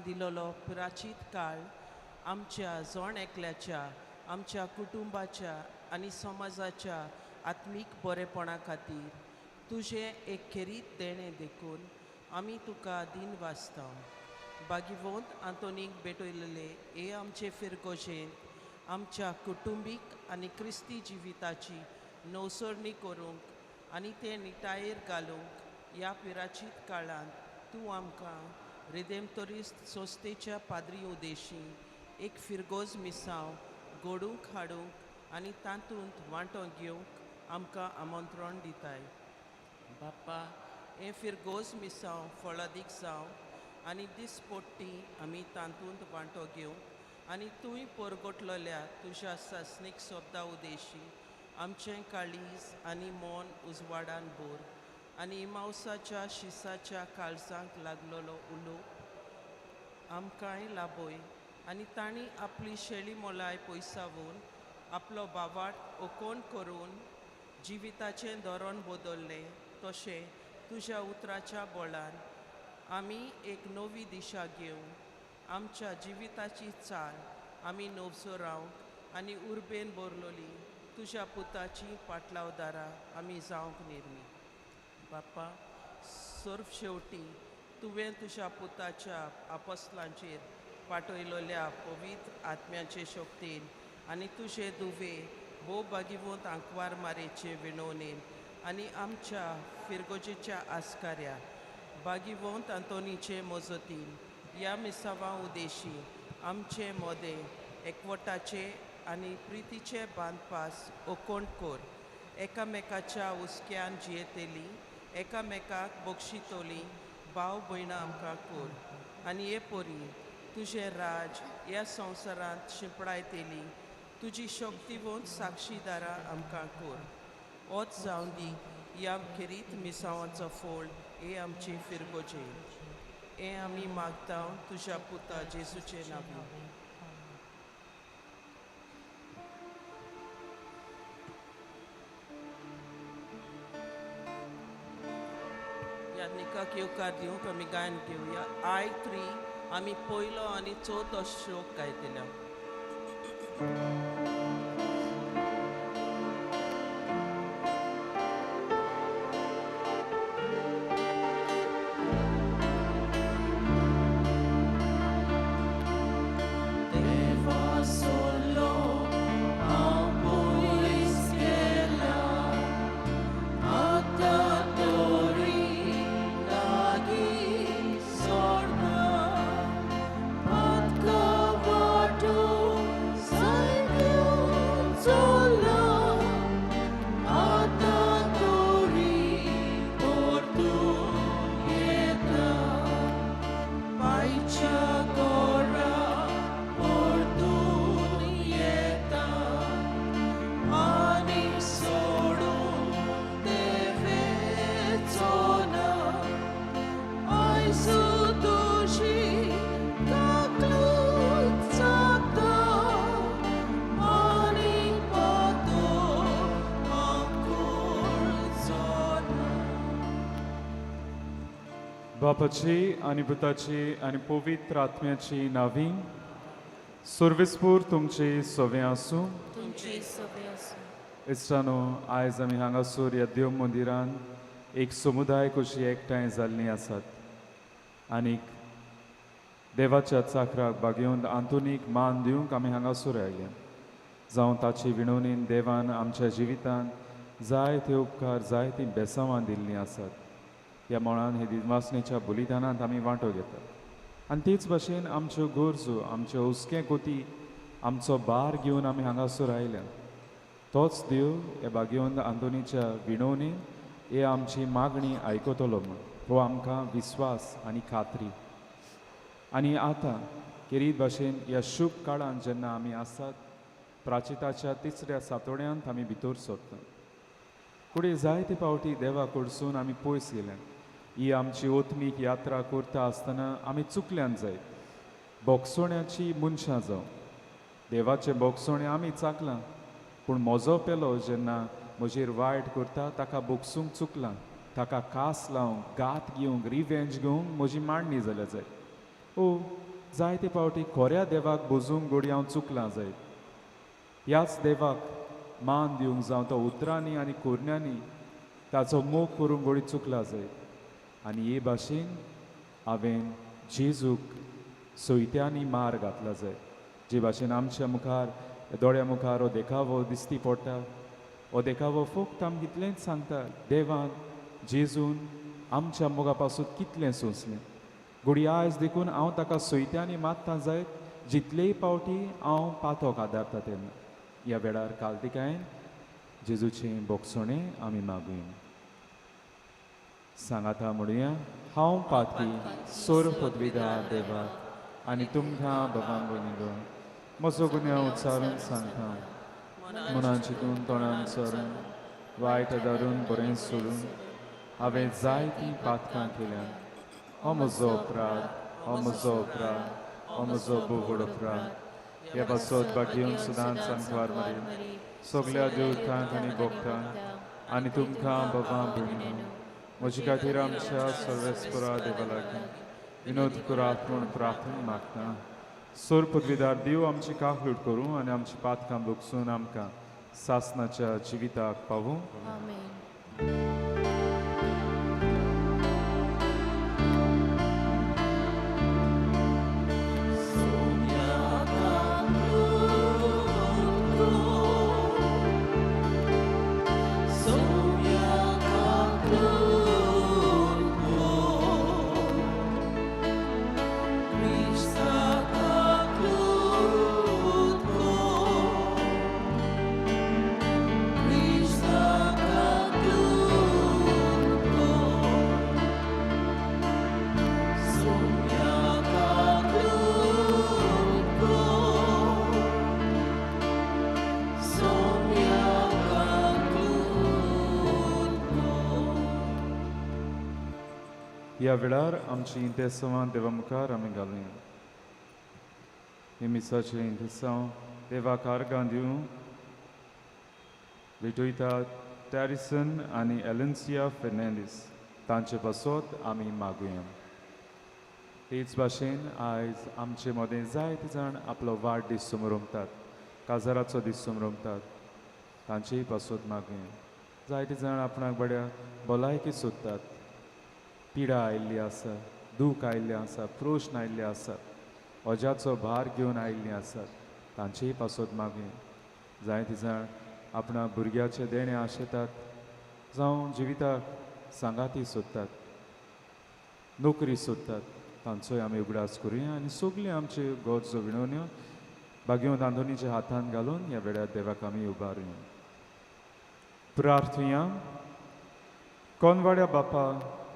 दिलोलो प्राचीत काळ आमच्या जण एकल्याच्या, आमच्या कुटुंबाच्या आनी समाजाच्या आत्मीक बरेपणा खातीर तुजें एक खेरीत देणें देखून आमी तुका दिन वाचता. बागीवंत आंतोनीक भेटयलेले हे आमचे फिरगोजेंत आमच्या कुटुंबीक आनी क्रिस्ती जिविताची नवसरणी करूंक आनी ते निटायेर घालूंक ह्या पिराचीत काळांत तूं आमकां रिदेमतोरिस्त संस्थेच्या पाद्री उदेशी एक फिरगोज मिसांव घडूंक हाडूंक आनी तातूंत वांटो घेवंक आमकां आमंत्रण दिताय. बाप्पा, हें फिरगोज मिसांव फळादीक जावं आनी दिसपट्टी आमी तातूंत वांटो घेवंक आनी तूंय परगटलेल्या तुज्या सासणीक शब्दा उदेशी आमचें काळीज आनी मन उजवाडान भर आनी इमावसाच्या शिसाच्या काळजांक लागलेलो उलोवप आमकांय लाभय आनी तांणी आपली शेळी मोलाय पयसावून आपलो बावाट ओकोन करून जिविताचें धोरण बदल्लें तशें तुज्या उतराच्या बळान आमी एक नवी दिशा घेवन आमच्या जिविताची चाल आमी नवसो रावंक आनी उर्बेन भरलोली तुज्या पुताची पाटलावदारां आमी जावंक निर्मी. बाप्पा, सर्व शेवटी तुवें तुज्या पुताच्या आपसलांचेर पाठयलोल्या पवित्र आत्म्याचे शक्तीन आनी तुजे दुवे भोव बागिवंत आंकवार मारेचे विणवणेन आनी आमच्या फिरगोजेच्या आस्काऱ्या बागिवंत आंतोनीचे मजतीन ह्या मिसावां उदेशी आमचे मोदें एकवटाचे आनी प्रितीचे बांदपास ओकोण कोर. एकामेकाच्या हुस्क्यान जियेतली, एकामेकाक बक्षितोली भाव भयणां आमकां कोर आनी हे परी तुजें राज ह्या संवसारांत शिंपडायतली तुजी शक्तिवंत साक्षीदारां आमकां कोर. ओत जावन दी ह्या खेरीत मिसावांचो फोळ हे आमची फिरगोजे. हें आमी मागता तुज्या पुता जेजूचे नांवान. यादनिकाक येवकार दिवंक आमी गायन घेवया. I 3 आमी पयलो आनी चवथो श्लोक गायतले. बापाची आनी पुताची आनी पवित्र आत्म्याची नावी सर्विसपूर तुमची सवे आसूं. तुमची सवे आसूं. इश्टानो, आयज आमी हांगासर ह्या देव मंदिरान एक समुदाय कशी एकठांय जाल्लीं आसात आनीक देवाच्या चाकराक बागेवन आंतोनीक मान दिवंक आमी हांगासर आयल्या. जावं ताची विणवणीन देवान आमच्या जिवितांत जायते उपकार, जायतीं बेसांवां दिल्लीं आसात. ह्या मळान हे दिनवासनेच्या बलिदानांत आमी वांटो घेतात आनी तेच भाशेन आमच्यो गरजो, आमच्यो हुस्के गोती, आमचो भार घेवन आमी हांगासर आयल्या. तोच देव ह्या बागेवंत आंतोनीच्या विणवणेन हे आमची मागणी आयकतलो म्हूण हो आमकां विस्वास आनी खात्री. आनी आतां खेरीत भाशेन ह्या शूभ काळांत जेन्ना आमी आसात, प्राचिताच्या तिसऱ्या सातोड्यांत आमी भितर सरतात. कुडे जायते फावटी देवा कडसून आमी पयस गेल्यात. ही आमची ओत्मीक यात्रा करता आसतना आमी चुकल्यान जायत बोगसोण्याची मनशां जावं. देवाचें बोगसोणें आमी चाकलां, पूण म्हजो पेलो जेन्ना म्हजेर वायट करता ताका बोगसूंक चुकलां, ताका कास लावंक, गात घेवंक, रिवेंज घेवंक म्हजी मांडणी जाल्या जाय. ओ जायते फावटी खोऱ्या देवाक बोजूंक गोडी हांव चुकलां जायत. ह्याच देवाक मान दिवंक जावं तो उतरांनी आनी कोरण्यांनी ताचो मोग करूंक गोडी चुकला जायत. आनी हे भाशेन हांवें जेजूक सोयत्यांनी मार घातला जायत. जे भाशेन आमच्या मुखार दोळ्या मुखार हो देखावो दिसती पडटा, हो देखावो फक्त आमकां इतलेंच सांगता, देवान जेजून आमच्या मोगा पासून कितलें सोंसलें. घडये आयज देखून हांव ताका सोयत्यांनी मारता जायत जितलेय पावटी हांव पातोक आदारता तेन्ना. ह्या वेळार कालतिकायेन जेजूचें बोगसणें आमी मागुया. सांगाता म्हणुया, हांव पातकी सोर पदवीदार देवा आनी तुमकां भगवान भयणीलो म्हजो गुन्यांव उच्चारून सांगता. मनान चिंतून तोंडान सरून वायट धरून बरें सोडून हांवें जायतीं पातकां केल्यात. हो म्हजो अपराध, हो म्हजो अपराध, हो म्हजो भोव अपराध. ह्या पासत बागेवन सदांच सांतवार मरे सगल्या देवतांक आनी भक्तांक आनी तुमकां बाबा भयणीनो म्हजे खातीर आमच्या सर्वेस्परा देवा लागीं विनोद करात म्हूण प्रार्थना मागता. सोर पदवीदार देव आमची काकलूट करूं आनी आमची पातकां भोगसून आमकां सासनाच्या जिविताक पावूं. आमेन. ह्या वेळार आमची इंतेसांवां देवा मुखार आमी घालुया. हे मिसाचें इंतेसांव देवाक आर्गां दिवं भेटयता टॅरिसन आनी एलन्सिया फेर्नांडीस तांचे पासत आमी मागुया. तेच भाशेन आयज आमचे मदें जायते जाण आपलो वाडदीस समरमतात, काजाराचो दीस समरमतात, तांचेय पासत मागुया. जायते जाण आपणाक बऱ्या भलायकी सोदतात, पिडा आयिल्ली आसा, दूख आयिल्लें आसा, प्रश्न आयिल्ले आसात, अजाचो भार घेवन आयिल्लीं आसात, तांचेय पासत मागुया. जायते जाण आपणा भुरग्याचें देणें आशेतात जावं जिविताक सांगाती सोदतात, नोकरी सोदतात, तांचोय आमी उगडास करुया आनी सगळीं आमच्यो गरजो विणवण्यो भाग्यवंत आंतोनीच्या हातान घालून ह्या वेळार देवाक आमी उबारुया. प्रार्थुया. कोनवाड्या बापा,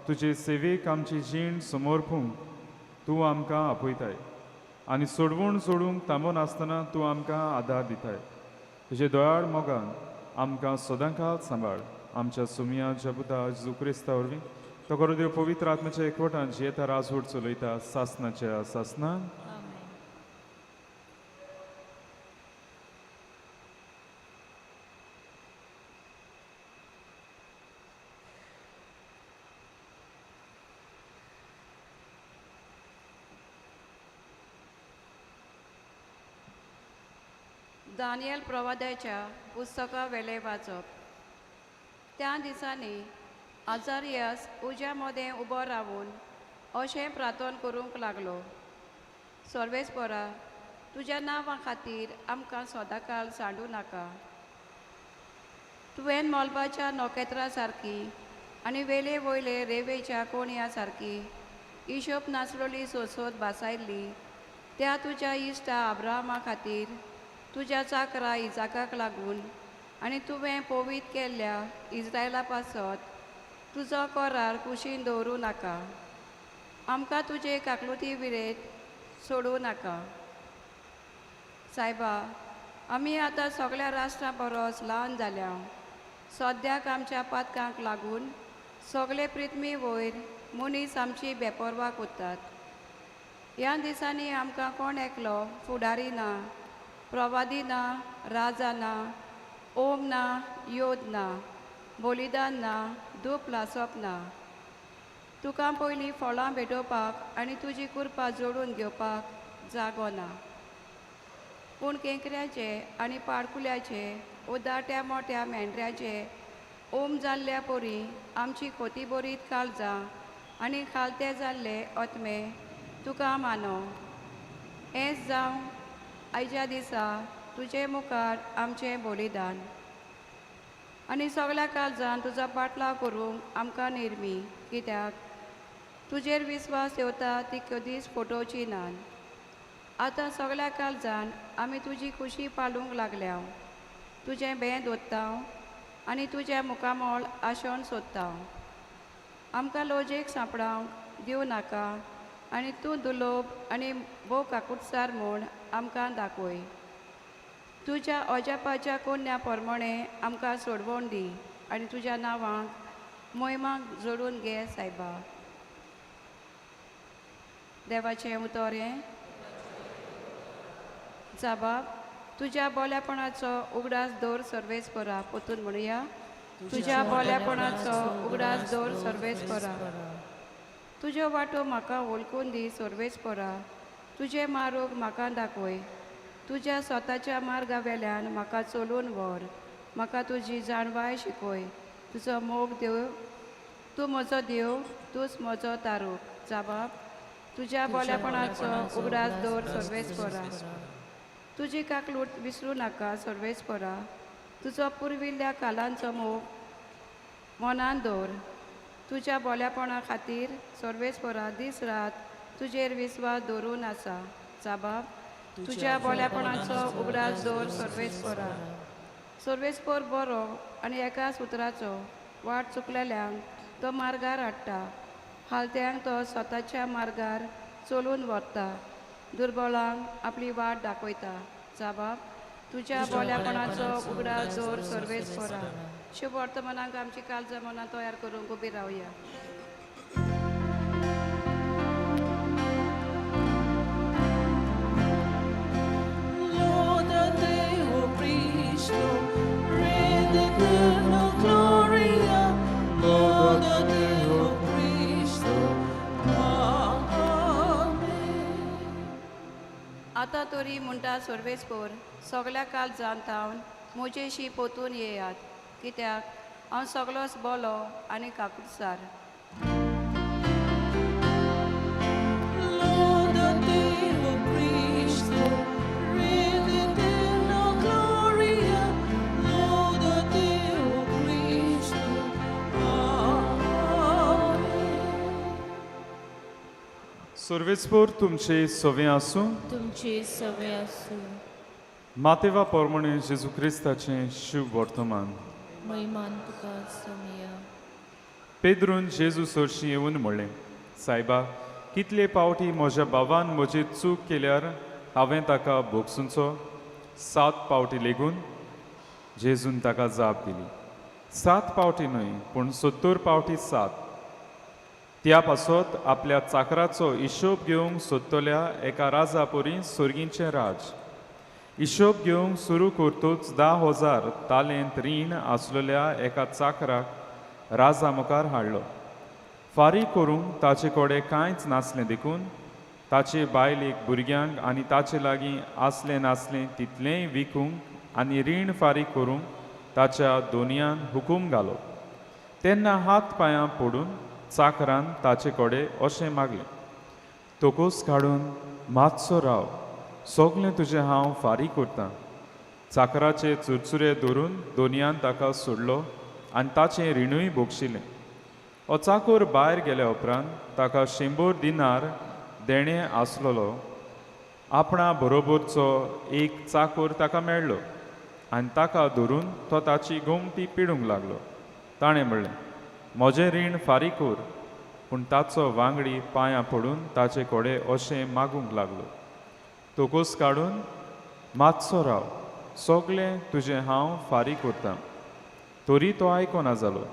तुजे सेवेक आमची जीण समर्पूंक तूं आमकां आपयताय आनी सोडवण सोडूंक थांबनासतना तूं आमकां आदार दिताय. तुजे दयाळ मोगान आमकां सदांकाळ सांबाळ. आमच्या सुमया जबुता जेजू क्रिस्ता वरवीं तो करो देव पवित्र आत्म्याच्या एकवटान जियेता राजवट चलयता सासनाच्या सासनान. दानियल प्रवाद्याच्या पुस्तका वेले वाचप. त्या दिसांनी आजारियास उज्या मदें उबो रावून अशें प्रार्थन करूंक लागलो, सर्वेस्परा, तुज्या नांवा खातीर आमकां सदांकाळ सांडूं नाका. तुवें मळबाच्या नखेत्रां सारकी आनी वेले वयले रेवेच्या कोणया सारकी हिशोब नासलोली सोसोत भासायल्ली त्या तुज्या इश्टा आब्राहामा खातीर तुज्या चाकरा इजाकाक लागून आनी तुवें पवीत केल्ल्या इस्रायला पासत तुजो करार कुशीन दवरूं नाका. आमकां तुजे काकलुती विरेत सोडूं नाका. सायबा, आमी आतां सगळ्या राष्ट्रां परस ल्हान जाल्या. सद्याक आमच्या पातकांक लागून सगळे पृथ्वी वयर मनीस आमची बेपर्वा करतात. ह्या दिसांनी आमकां कोण एकलो फुडारी ना, प्रवादी ना, राजा ना, ओम ना, योद ना, बलिदान ना, धूप लासप ना. तुका पयलीं फळां भेटोवपाक आनी तुजी कृपा जोडून घेवपाक जागो ना. पूण केंकऱ्याचे आनी पाडकुल्याचे उदाट्या मोट्या मेंढऱ्याचे ओम जाल्ल्या पोरी आमची खोती बोरीत काळजां आनी खालते जाल्ले ओतमे तुका मानो. हेंच जावं आयच्या दिसा तुजे मुखार आमचें बलिदान आनी सगळ्या काळजान तुजो पाटलाव करूंक आमकां निर्मी, कित्याक तुजेर विस्वास येवता ती कदीच फटोवची ना. आतां सगळ्या काळजान आमी तुजी खुशी पाळूंक लागल्या, तुजें बें दोत्ता आनी तुजें मुखामोल आशोन सोदता. आमकां लजेक सांपडावंक दिवं नाका आनी तूं दुलोब आनी भोव काकुटसार म्हूण आमकां दाखय. तुज्या अजापाच्या कोन्या प्रमाणे आमकां सोडवण दी आनी तुज्या नांवाक मोहिमाक जोडून घे सायबा. देवाचें उतर हें. जाबाब, तुज्या बोल्यापणाचो उगडास दवर सर्वेस्परा. पोतून म्हणुया, तुज्या बोल्यापणाचो उगडास दवर सर्वेस्परा. तुज्यो वाटो म्हाका वळखून दी सर्वेस्परा. तुजे मार्ग म्हाका दाखय. तुज्या स्वताच्या मार्गा वेल्यान म्हाका चलून व्हर. म्हाका तुजी जाणवाय शिकय. तुजो मोग देव, तूं म्हजो देव, तूंच म्हजो तारूक. जाबाब, तुज्या बोल्यापणाचो उगडास दवर सर्वेस्परा. तुजी काकलूट विसरूं नाका सर्वेस्परा. तुजो पुर्विल्ल्या कालांचो मोग मनान दवर. तुज्या बोल्यापणा खातीर सर्वेस्परा दीस रात तुजेर विस्वास दवरून आसा. जाबाब, तुज्या बोल्यापणाचो उगडास दवर सर्वेस्परा. सर्वेस्पर बरो आनी एकाच उतराचो वाट चुकलेल्यांक तो मार्गार हाडटा. हालत्यांक तो स्वताच्या मार्गार चलून व्हरता. दुर्बळांक आपली वाट दाखयता. जाबाब, तुज्या बोल्यापणाचो उगडास दवर सर्वेस्परा. शुभ वर्तमानाक आमची काळजां मनां तयार करूंक उबी रावया. आतां तरी म्हणटा सर्वेस्पर, सगळ्या काळजान थावन म्हजेशी पोतून येयात, कित्याक हांव सगळोच बोलो आनी काकुटसार. सर्वेस्पर तुमचे सवे आसूं. तुमचे सवे आसूं. मातेवा पोरमणे जेजू क्रिस्ताचें शुभ वर्तमान. महिमान तुका सोमिया. पेद्रून जेजू सरशी येवन म्हणलें, सायबा, कितले पावटी म्हज्या बाबान म्हजी चूक केल्यार हांवें ताका भोगसुचो? 7 पावटी लेगून? जेजून ताका जाप दिली, 7 पावटी न्हय, पूण 70 पावटी 7. त्या पासत आपल्या चाकराचो हिशोब घेवंक सोदतल्या एका राजा परी सर्गीचें राज. हिशोब घेवंक सुरू करतूच 10,000 तालेंत रीण आसलेल्या एका चाकराक राजा मुखार हाडलो. फारीक करूंक ताचे कडेन कांयच नासलें देखून ताचे बायलेक, भुरग्यांक आनी ताचे लागीं आसलें नासलें तितलेंय विकूंक आनी रीण फारीक करूंक ताच्या दोनयान हुकूम घालो. तेन्ना हात पांयां पडून चाकरान ताचे कडेन अशें मागलें, तोकोस काडून मातसो राव, सगलें तुजें हांव फारीक करतां. चाकराचे चुरचुरे धरून दोनयान ताका सोडलो आनी ताचें रिणूय भोगशिलें. हो चाकोर भायर गेल्या उपरांत ताका 100 दिनार देणें आसलेलो आपणा बरोबरचो एक चाकोर ताका मेळ्ळो आनी ताका धरून तो ताची गोमटी पिडूंक लागलो. ताणें म्हणलें, म्हजें रीण फारीक कर. पूण ताचो वांगडी पांयां पडून ताचे कडेन अशें मागूंक लागलो, तोकोस काडून मातसो राव, सगलें तुजें हांव फारीक करतां. तरी तो आयकना जालो,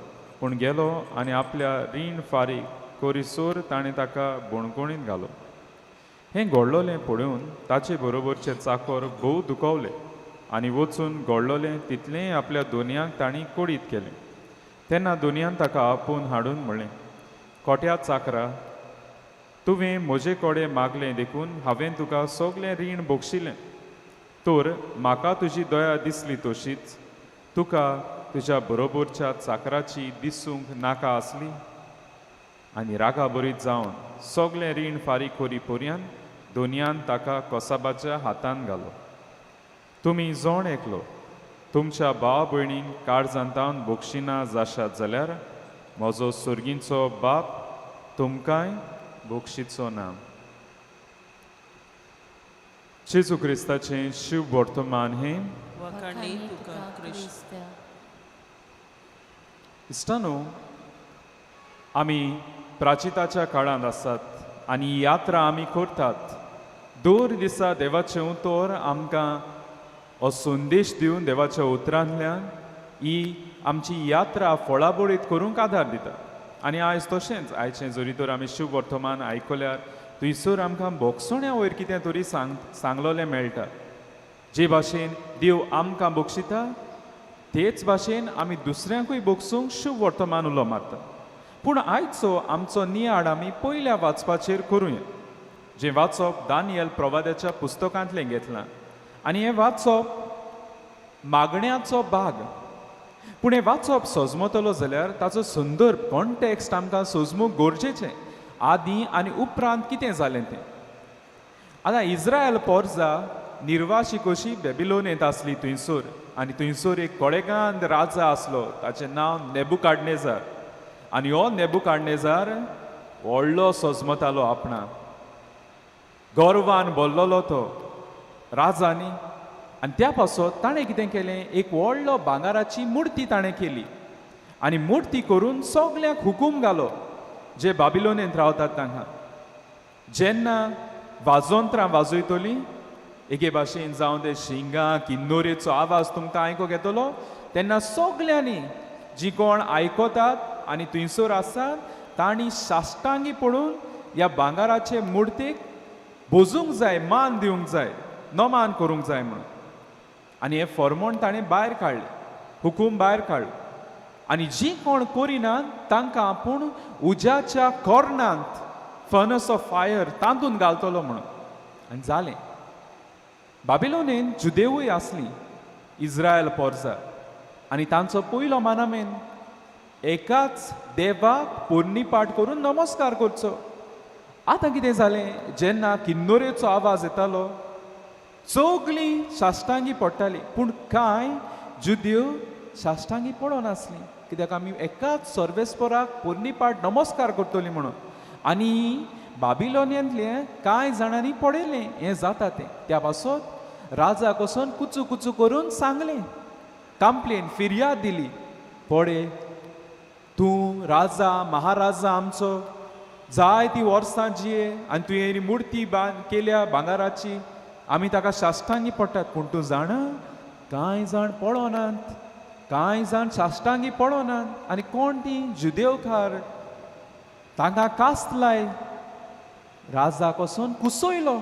पूण गेलो आनी आपल्या रीण फारीक करीसर ताणें ताका बणकोणीत घालो. हें घडलोलें पळोवन ताचे बरोबरचे चाकोर भोव दुखवले आनी वचून घडलोलें तितलेंय आपल्या दोनयांक तांणी कोडीत केलें. तेन्ना दोनयान ताका आपोवन हाडून म्हणलें, कोट्या चाकरा, तुवें म्हजे कडेन मागलें देखून हांवें तुका सगलें रीण बक्षिलें. तर म्हाका तुजी दया दिसली तशीच तुका तुज्या बरोबरच्या चाकराची दिसूंक नाका आसली. आनी रागाबरीत जावन सगलें रीण फारीक करी पर्यंत दोनयान ताका कोसाबाच्या हातान घालो. तुमी जण एकलो तुमच्या भाव भयणींक काळजांतावन बक्षिना जाशात जाल्यार म्हजो सर्गींचो बाप तुमकांय बक्षिचो ना. जेजू क्रिस्ताचें शिव वर्तमान हें. वाखाणी तुका क्रिस्त. इश्टानो, आमी प्राचिताच्या काळांत आसात आनी यात्रा आमी करतात. दर दिसा देवाचें उतर आमकां हो संदेश दिवन देवाच्या उतरांतल्यान ही आमची यात्रा फळाबळीत करूंक आदार दिता. आनी आयज तशेंच आयचें जरी तर आमी शिव वर्तमान आयकल्यार थंयसर आमकां भोगसण्या वयर कितें तरी सांगलोलें मेळटा. जे भाशेन देव आमकां बक्षिता तेच भाशेन आमी दुसऱ्यांकूय बक्षूंक शुभ वर्तमान उलो मारता. पूण आयचो आमचो नियाळ आमी पयल्या वाचपाचेर करुया, जें वाचप दानियल प्रवाद्याच्या पुस्तकांतलें घेतलां. आनी हें वाचप मागण्याचो भाग. पूण हें वाचप सजमतलो जाल्यार ताचो संदर्भ कॉन्टेक्स्ट आमकां सजमूंक गरजेचें, आदीं आनी उपरांत कितें जालें तें. आतां इस्रायल पोरजा निर्वाशी कशी बेबिलोनेंत आसली थंयसर, आनी थंयसर एक कोडेगांद राजा आसलो, ताचें नांव नेबुकाडनेजार. आनी हो नेबुकाडनेजार व्हडलो सजमतालो आपणाक, गर्वान भरलेलो तो राजा न्ही. आनी त्या पासत ताणें कितें केलें, एक व्हडलो भांगराची मुर्ती ताणें केली आनी मुर्ती करून सगल्यांक हुकूम घालो जे बाबिलोनेंत रावतात तांकां, जेन्ना वाजोंत्रां वाजयतलीं एके भाशेन जावं ते शिंगां किन्नोरेचो आवाज तुमकां आयकूंक येतलो, तेन्ना सगल्यांनी जीं कोण आयकतात आनी थंयसर आसात तांणी साश्टांगी पडून ह्या भांगराचे मुर्तीक बोजूंक जाय, मान दिवंक जाय, नमान करूंक जाय म्हणून. आनी हें फॉर्मोण ताणें भायर काडलें, हुकूम भायर काडलो. आनी जीं कोण करिनात तांकां आपूण उज्याच्या कोर्णांत, फर्नस ऑफ फायर, तातूंत घालतलो म्हणून. आनी जालें. बाबिलोनेन जुदेवूय आसली इस्रायल पोरसा, आनी तांचो पयलो मानामेन एकाच देवाक पोरणीपाठ करून नमस्कार करचो. आतां कितें जालें, जेन्ना किन्नोरेचो आवाज येतालो सगळीं साश्टांगी पडटालीं, पूण कांय जुदेव साश्टांगी पडनासलीं, कित्याक आमी एकाच सर्वेस्पराक पोरणीपाठ नमस्कार करतलीं म्हणून. आनी बाबिलोनियांतले कांय जाणांनी पळयलें हें जाता तें, त्या पासत राजाक वचून कुचू कुचू करून सांगलें, कंप्लेन फिर्याद दिली, पळय तूं राजा महाराजा आमचो जाय ती वर्सां जिये आनी तुवें ही मुर्ती केल्या भांगराची, आमी ताका साश्टांगी पडटात, पूण तूं जाणा कांय जाण पळोनात, कांय जाण साश्टांगी पळोनात. आनी कोण ती जुदेवकार, तांकां कास्त लाय. राजाक वचून कुसयलो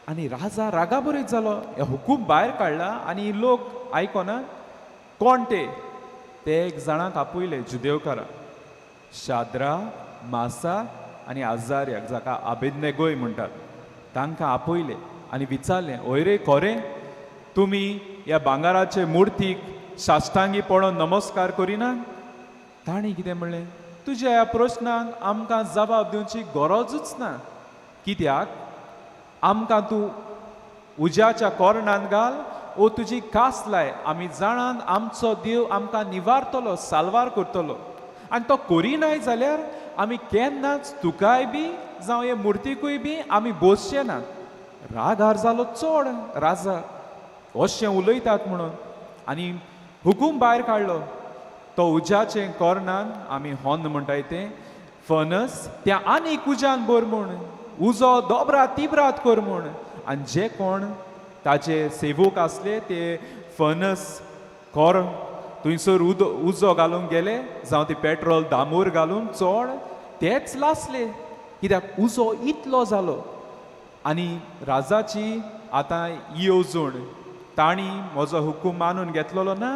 आनी राजा रागाबरीत जालो, हे हुकूम भायर काडला आनी लोक आयकोना. कोण ते, ते एक जाणांक आपयले जुदेवकारां, शाद्रा मासा आनी आजार्याक, जाका आबेदनेगोय म्हणटात, तांकां आपयले आनी विचारलें, ओय रे खरें तुमी ह्या भांगराचे मुर्तीक साश्टांगी पळोवन नमस्कार करिना? तांणी कितें म्हणलें, तुज्या ह्या प्रश्नांक आमकां जबाब दिवची गरजूच ना, कित्याक आमकां तूं उज्याच्या कोरणांत घाल ओ तुजी कास लाय, आमी जाणान आमचो देव आमकां निवारतलो, साल्वार करतलो, आनी तो करिनाय जाल्यार आमी केन्नाच तुकाय बी जावं हे मुर्तीकूय बी आमी बसचे नात. रागार जालो चड राजा, अशें उलयतात म्हणून, आनी हुकूम भायर काडलो. तो उज्याचें कोर्णान, आमी होन्न म्हणटाय तें फर्नस, त्या आनीक उज्यान भर म्हूण, उजो दोबरात तिब्रात कर म्हूण. आनी जे कोण ताजे सेवक आसले ते फर्नस कोर थंयसर उजो घालूंक गेले, जावं ती पेट्रोल दामूर घालून चड तेच लासले, कित्याक उजो इतलो जालो. आनी राजाची आतां येवजण, तांणी म्हजो हुकूम मानून घेतलेलो ना,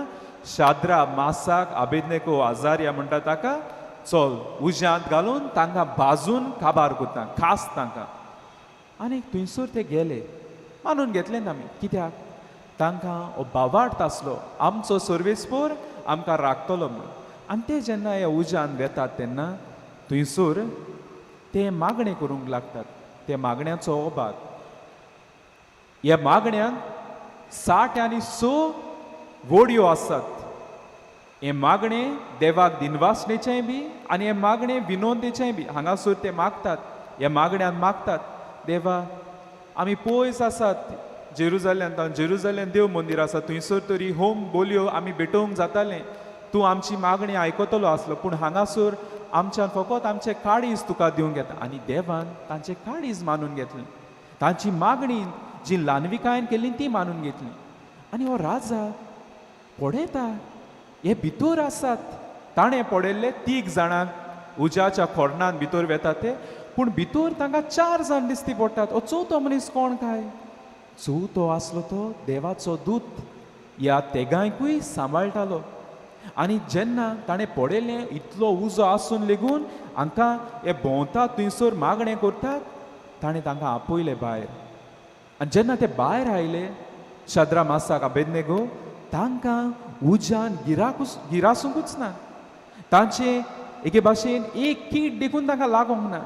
शाद्रा मासाक आबेदनेको आजार्या म्हणटा ताका चल उज्यांत घालून तांकां भाजून काबार करता, खास तांकां. आनी थंयसर ते गेले, मानून घेतले ना आमी, कित्याक तांकां हो बावार्थ आसलो आमचो सर्वेस्पोर आमकां राखतलो म्हूण. आनी ते जेन्ना ह्या उज्यान वेतात तेन्ना थंयसर ते मागणें करूंक लागतात. ते मागण्याचो हो भाग, ह्या मागण्यांत 60 आनी 6 वोडयो आसात. हें मागणें देवाक दिनवासणेचेंय बी आनी हें मागणें विनोदेचेंय बी. हांगासर ते मागतात, ह्या मागण्यान मागतात, देवा आमी पयस आसात जेरुजाल्यांत, जेरुजाल्यांत देव मंदीर आसा, थंयसर तरी होम बोलयो आमी भेटोवंक जातालें, तूं आमची मागणी आयकतलो आसलो, पूण हांगासर आमच्यान फकत आमचें काळीज तुका दिवंक येता. आनी देवान तांचें काळीज मानून घेतलें, तांची मागणी जी ल्हानविकायेन केल्ली ती मानून घेतली. आनी हो राजा पळयता हे भितर आसात, ताणें पळयल्ले 3 जाणांक उज्याच्या खोर्नान भितर वेतात ते, पूण भितर तांकां 4 जाण दिसती पडटात. हो चवथो मनीस कोण काय? चवथो आसलो तो देवाचो दूत, ह्या तेगांयकूय सांबाळटालो. आनी जेन्ना ताणें पळयलें इतलो उजो आसून लेगून हांकां हे भोंवतात थंयसर मागणें करतात, ताणें तांकां आपयले भायर. आनी जेन्ना ते भायर आयले शाद्रा मासाक आबेदनेगो, तांकां उज्यान गिरासूंकूच ना, तांचे एके भाशेन एक कीट देखून तांकां लागोंक ना,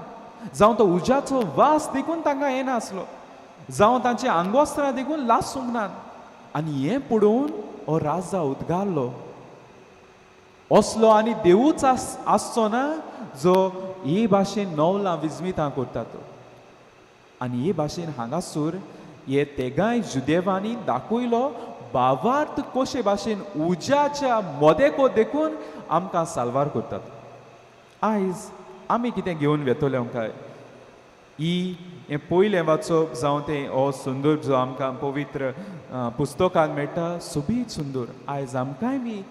जावं तो उज्याचो वास देखून तांकां येनासलो, जावं तांचे आंगवस्त्रां देखून लासूंक ना. आनी हें पळोवन हो राजा उद्गारलो, असलो आनी देवूच आसचो ना जो हे भाशेन नवलां विजमितां करता तो. आनी हे भाशेन हांगासर हे तेगांय जुदेवांनी दाखयलो भावार्थ कशे भाशेन उज्याच्या मदेको देखून आमकां साल्वार करतात. आयज आमी कितें घेवन वेतले काय? ही हें पयलें वाचप जावं तें हो सुंदर जो आमकां पवित्र पुस्तकान मेळटा, सोबीत सुंदर, आयज आमकांय बी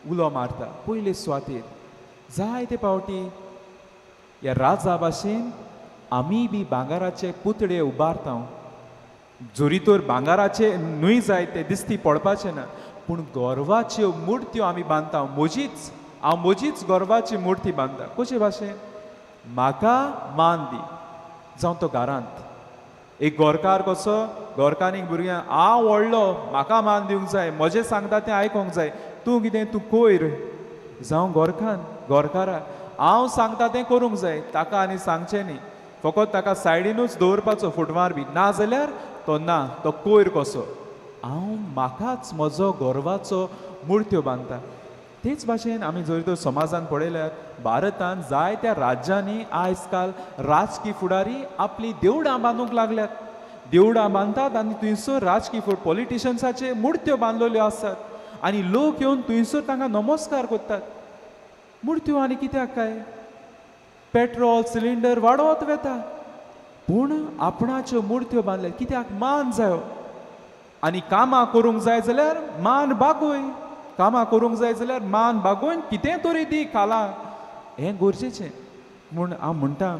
उलो मारता पयले सुवातेर. जायते पावटी ह्या राजा भाशेन आमी बी भांगराचे पुतळे उबारता, जरी तर भांगराचे न्हय जाय ते दिसती पडपाचें ना, पूण गोरवाच्यो मुर्त्यो आमी बांदता. म्हजीच हांव म्हजीच गोरवाची मुर्ती बांदता. कशे भाशेन म्हाका मान दी, जावं तो घरांत एक गोरकार कसो गोरकानीक भुरग्यांक हांव व्हडलो म्हाका मान दिवंक जाय, म्हजें सांगता तें आयकोंक जाय, तूं कितें तूं कोयर, जावं गोरखान गोरकारा हांव सांगता तें करूंक जाय, ताका आनी सांगचें न्ही, फकत ताका सायडीनूच दवरपाचो फुटवार बी, ना जाल्यार तो ना तो कोयर कसो. हांव म्हाकाच म्हजो गोरवाचो मुर्त्यो बांदता. तेच भाशेन आमी जर तर समाजान पळयल्यार भारतान जायत्या राज्यांनी आयज काल राजकी फुडारी आपली देवळां बांदूंक लागल्यात. देवळां बांदतात आनी थंयसर राजकी पॉलिटिशन्साचे मुर्त्यो बांदलेल्यो आसात आनी लोक येवन थंयसर तांकां नमस्कार करतात. मुर्त्यो आनी कित्याक काय? पेट्रोल सिलिंडर वाडत वेता, पूण आपणाच्यो मुर्त्यो बांदल्यात कित्याक? मान जायो. आनी कामां करूंक जाय जाल्यार मान बागोय, कामां करूंक जाय जाल्यार मान बागोवन कितें तरी दी खाला, हें गरजेचें. म्हूण हांव म्हणटा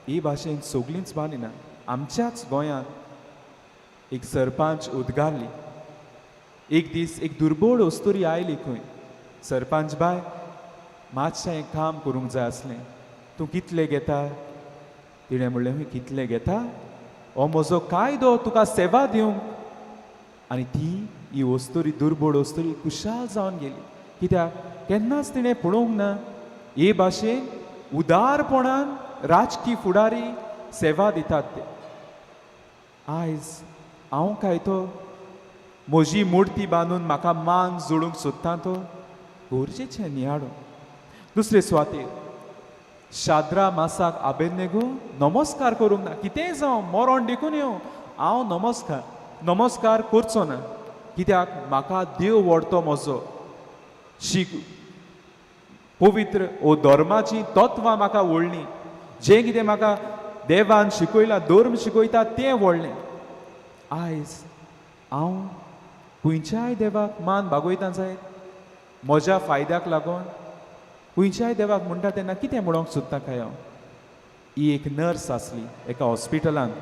ही भाशेन सगळींच बांदिना. आमच्याच गोंयांत एक सरपंच उद्गारली, एक दीस एक दुर्बोळ अस्तुरी आयली खंय, सरपंच बाय मातशें काम करूंक जाय आसलें, तूं कितले घेता? तिणें म्हणलें, हय कितले घेता? हो म्हजो कायदो तुका सेवा दिवंक. आनी ती ही अस्तुरी दुर्बोळ अस्तुरी खुशाल जावन गेली, कित्याक केन्नाच तिणें पळोवंक ना हे भाशेन उदारपणान राजकी फुडारी सेवा दितात ते. आयज हांव काय तो म्हजी मुर्ती बांदून म्हाका मान जोडूंक सोदता तो गरजेचें नियाळूं. दुसरे सुवातेर शाद्रा मासाक आबेदनेगो नमस्कार करूंक ना, कितेंय जावं मरण देखून येवं हांव नमस्कार करचो ना, कित्याक म्हाका देव व्हडतो म्हजो शीक पवित्र ओ धर्माची तत्वां म्हाका व्हडलीं, जें कितें म्हाका देवान शिकयलां धर्म शिकयता तें व्हडलें. आयज हांव खंयच्याय देवाक मान बागोयता जायत म्हज्या फायद्याक लागून खंयच्याय देवाक म्हणटा तेन्ना कितें म्हणूंक सोदता काय हांव? ही एक नर्स आसली एका हॉस्पिटलांत,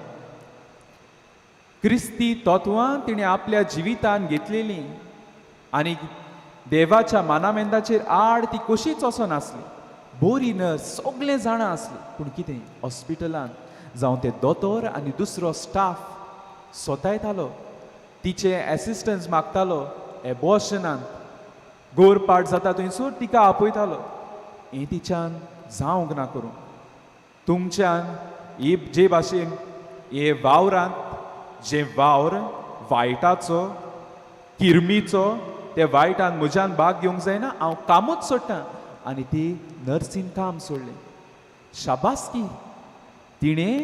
क्रिस्ती तत्वां तिणें आपल्या जिवितान घेतलेलीं आनी देवाच्या मानामेंदाचेर आड ती कशीच वचनासली. बरी नर्स, सगळें जाणा आसली. पूण कितें, हॉस्पिटलान जावं ते दोतोर आनी दुसरो स्टाफ सोतायतालो, तिचे एसिस्टन्स मागतालो. एबॉर्शनान गोरपाट जाता थंयसर तिका आपयतालो. हें तिच्यान जावंक ना करूं. तुमच्यान ही जे भाशेन हे वावरांत, जे वावर वायटाचो, किरमीचो, ते वायटान म्हज्यान भाग घेवंक जायना, हांव कामूच सोडटा. आनी ती नर्सीन काम सोडलें. शाबासकी, तिणें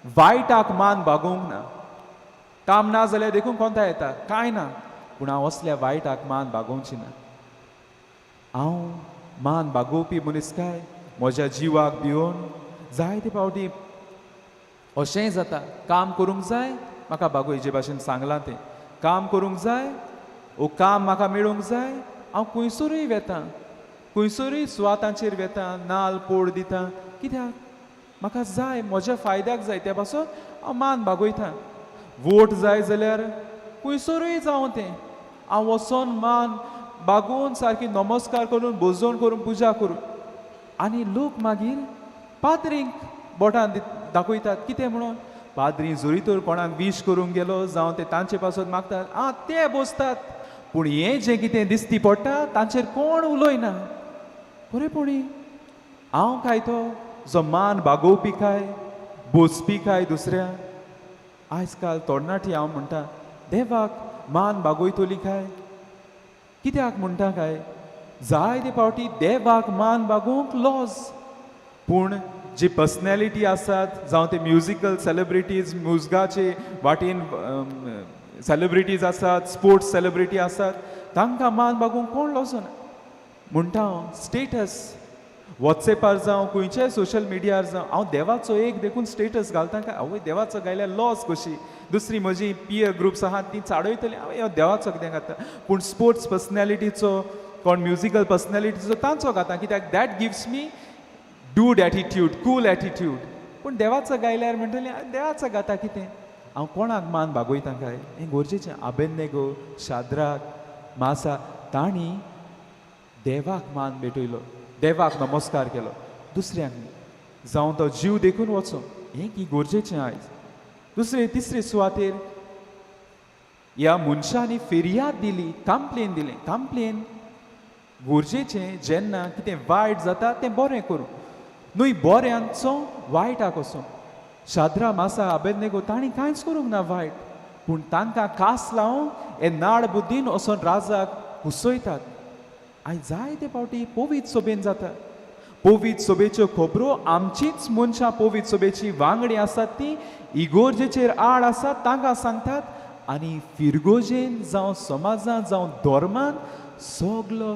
वायटाक मान बागोवंक ना. काम ना जाल्यार देखून कोंता येता, कांय ना, पूण हांव असल्या वायटाक मान बागोवची ना. हांव मान बागोवपी मनीस काय म्हज्या जिवाक भिवन? जायते फावटी अशेंय जाता, काम करूंक जाय म्हाका, बागोय जे भाशेन सांगलां तें काम करूंक जाय ओ काम म्हाका मेळूंक जाय, हांव खंयसरूय वेता, खंयसरूय सुवातांचेर वेता, नाल पोड दिता. कित्याक? म्हाका जाय, म्हज्या फायद्याक जाय, त्या पासत हांव मान बागयता. वोट जाय जाल्यार खंयसरूय जावं तें, हांव वचोन मान बागोवन सारकी नमस्कार करून, भजवण करून, पुजा करून, आनी लोक मागीर पाद्रींक बोटान दाखयतात. कितें म्हणून? पाद्री जरी तर कोणाक वीश करूंक गेलो जावं ते तांचे पासत मागतात, आं ते बसतात, पूण हें जें कितें दिसती पडटा तांचेर कोण उलयना. खरेपणी हांव काय तो जो मान बागोवपी काय बोसपी काय दुसऱ्या? आयज काल तरणाटी हांव म्हणटा देवाक मान बागोयतली काय? कित्याक म्हणटा काय, जायते फावटी देवाक मान बागोवंक लॉज, पूण जी पर्सनॅलिटी आसात, जावं ते म्युजिकल सेलिब्रिटीज, म्युजगाचे वाटेन सेलिब्रिटीज आसात, स्पोर्ट्स सेलिब्रिटी आसात, तांकां मान बागोवंक कोण लॉजना. म्हणटा हांव स्टेटस वॉट्सएपार जावं खंयच्याय सोशल मिडियार जावं, हांव देवाचो एक देखून स्टेटस घालता काय आवय देवाचो घायल्यार लॉस कशी, दुसरी म्हजी पियर ग्रुप्स आहात ती चाडयतली, आवय हांव देवाचो कितें घालता. पूण स्पोर्ट्स पर्सनॅलिटीचो, कोण म्युजिकल पर्सनॅलिटीचो तांचो घाता, कित्याक that gives me dude attitude, cool attitude. पूण देवाचो गायल्यार म्हणटलें देवाचो गाता कितें? हांव कोणाक मान बागोयता काय? हें गरजेचें. आबेन्नेगो, शाद्राक, मासा तांणी देवाक मान भेटयलो, देवाक नमस्कार केलो, दुसऱ्यांक न्ही, जावं तो जीव देखून वचो. हें की गरजेचें आयज. दुसरे तिसरे सुवातेर ह्या मनशांनी फिर्याद दिली, कंप्लेन दिलें. कंप्लेन गरजेचें, जेन्ना कितें वायट जाता तें बरें करूं न्हय, बऱ्यांचो वायटाक वचूं. शाद्रा, मासा, आबेदनेगो तांणी कांयच करूंक ना वायट, पूण तांकां कास लावन हे नाड बुद्दीन वचोन राजाक कुसयतात. आयज जायते फावटी पवित्र सोबेन जाता. पवित्र सोबेच्यो खबरो आमचीच मनशां, पवित्र सोबेची वांगडी आसात ती इगोर्जेचेर आड आसात, तांकां सांगतात, आनी फिरगोजेन जावं समाजान जावं धर्मान सगलो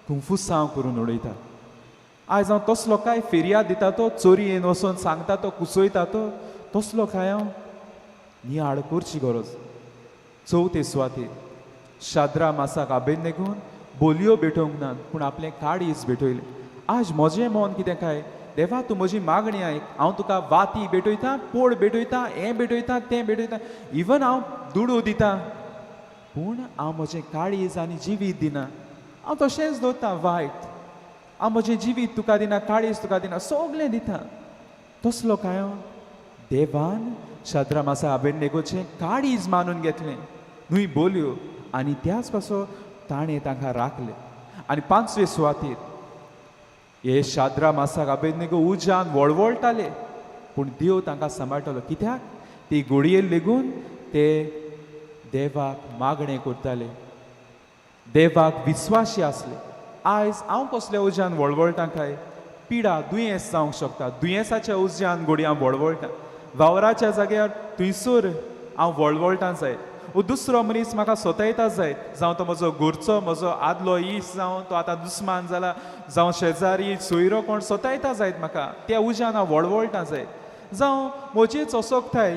कुंफुसांव करून उडयतात. आयज हांव तसलो काय फेरयाद दिता तो चोरयेन वचोन सांगता तो कुसयता तो तसलो काय हांव नियाळ करची गरज. चवथे सुवातेर शाद्रा, मासाक, आबेदनेगोन बोलयो भेटोवंक नात, पूण आपलें काळीज भेटयलें. आज म्हजें मन कितें काय, देवा तूं म्हजी मागणी आयक, हांव तुका वाती भेटयता, पोड भेटयता, हें भेटयता, तें भेटयता, इवन हांव दुडू दिता, पूण हांव म्हजें काळीज आनी जिवीत दिना. हांव तशेंच दवरता वायट, हांव म्हजें जिवीत तुका दिना, काळीज तुका दिना, सगळें दिता. तसलो काय हांव? देवान शाद्रा, मासा, आबेदनेगोचें काळीज मानून घेतलें न्हय बोलयो, आनी त्याच पासो ताणें तांकां राखलें. आनी पांचवे सुवातेर हे शाद्रा, मासाक, आबेदनेगो उज्यान वळवळटाले, पूण देव तांकां सांबाळटालो. कित्याक? ती गोडयेर लेगून ते देवाक मागणें करताले, देवाक विस्वाशी आसले. आयज हांव कसल्या उज्यान वळवळटा काय? पिडा, दुयेंस जावंक शकता, दुयेंसाच्या उज्यान गोडये हांव वळवळटा, वावराच्या जाग्यार थंयसर हांव वळवळटा जायत, वो दुसरो मनीस म्हाका सोतयता जायत, जावं तो म्हजो घरचो, म्हजो आदलो इश्ट, जावं तो आतां दुस्मान जाला, जावं शेजारी सोयरो कोण सोतायता जायत म्हाका, त्या उज्यान हांव वळवळटा जायत, जावं म्हजीच असोकताय,